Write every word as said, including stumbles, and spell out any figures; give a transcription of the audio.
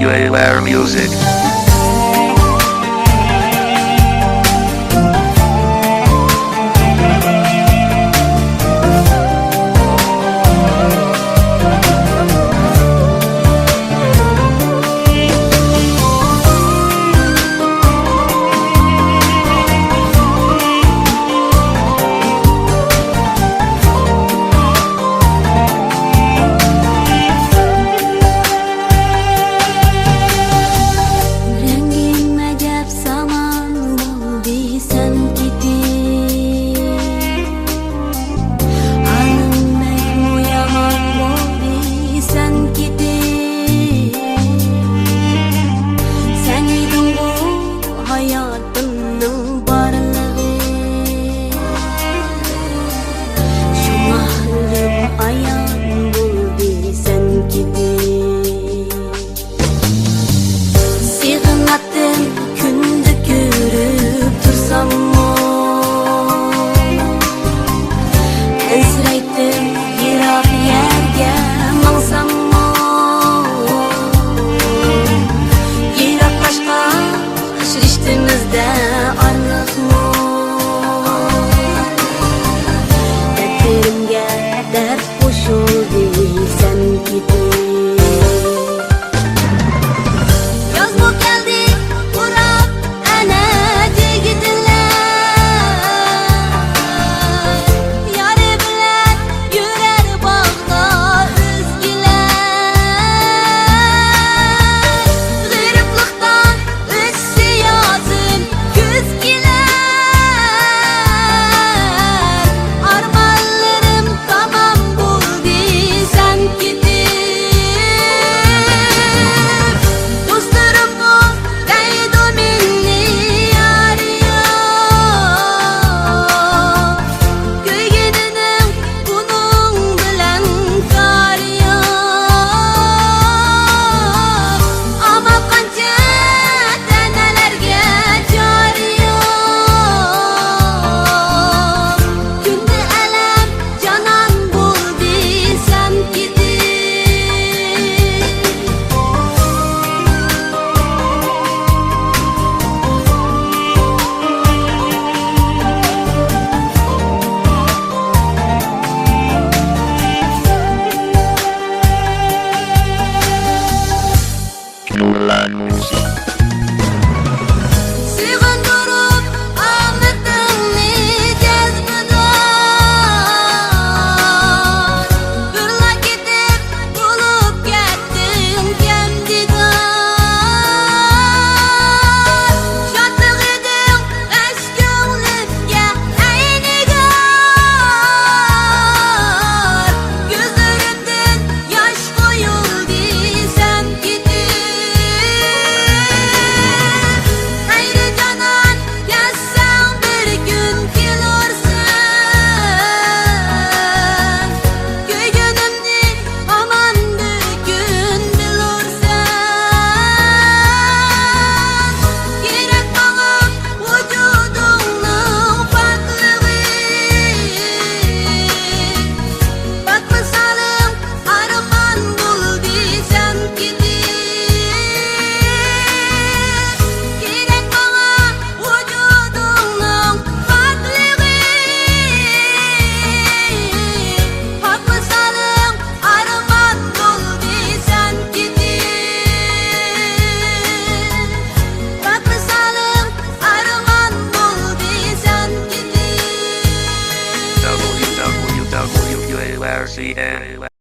Your music. رەڭگىم ئەجەب سامان بولدى سەن كېتىپ. ئالىم بەكمۇ يامان بولدى سەن كېتىپ. سەن ئىدىڭغۇ ھاياتىمنىڭ بارلىقى. شۇڭا ئۆلۈم ئايان بولدى سەن كېتىپ. سېغىناتتىم كۈندە كۆرۈپ تۇرساممۇ، ئەنسىرەيتتىم يىراق يەرگە ماڭساممۇ. يىراقلاشقان ئۇچرىشىشىمىزدە ئارىلىقمۇ. دەردلىرىمگە دەرد قوشۇلدى سەن كېتىپ. يازمۇ كەلدى قۇراپ ئەنە جىگدىلەر. يارى بىلەن يۈرەر باغدا ئۆزگىلەر. غېرىبلىقتا ئۆتسە يازىم، كۈز كېلەر. ئارمانلىرىم تامام بولدى سەن كېتىپ. دوستلىرىممۇ دەيدۇ مېنى يارى يوق. كۆيگىنىنىڭ بۇنىڭ بىلەن كارى يوق. ئامال قانچە تەنەلەرگە جارى يوق. كۈندە ئەلەم جانان بولدى سەن كېتىپ. سېغىندۇرۇپ ئامىتىڭنى جەزمىدار، بىرلا كېتىپ بولۇپ كەتتىڭ كەمدىدار. شادلىق ئىدىڭ غەش كۆڭلۈمگە ئەي نىگار. كۆزلىرىمدىن ياش قۇيۇلدى سەن كېتىپ. خەيرى جانان، كەتسەڭ بىر كۈن كېلۇرسەن. كۆيگىنىمنى ھامان بىر كۈن بىلۇرسەن. كېرەك ماڭا ۋۇجۇدۇڭنىڭ پاكلىقى. پاك مىسالىڭ ئارمان بولدى سەن كېتىپ. كېرەك ماڭا ۋۇجۇدۇڭنىڭ پاكلىقى. پاك مىسالىڭ ئارمان بولدى سەن كېتىپ. پاك مىسالىڭ ئارمان بولدى سەن كېتىپ.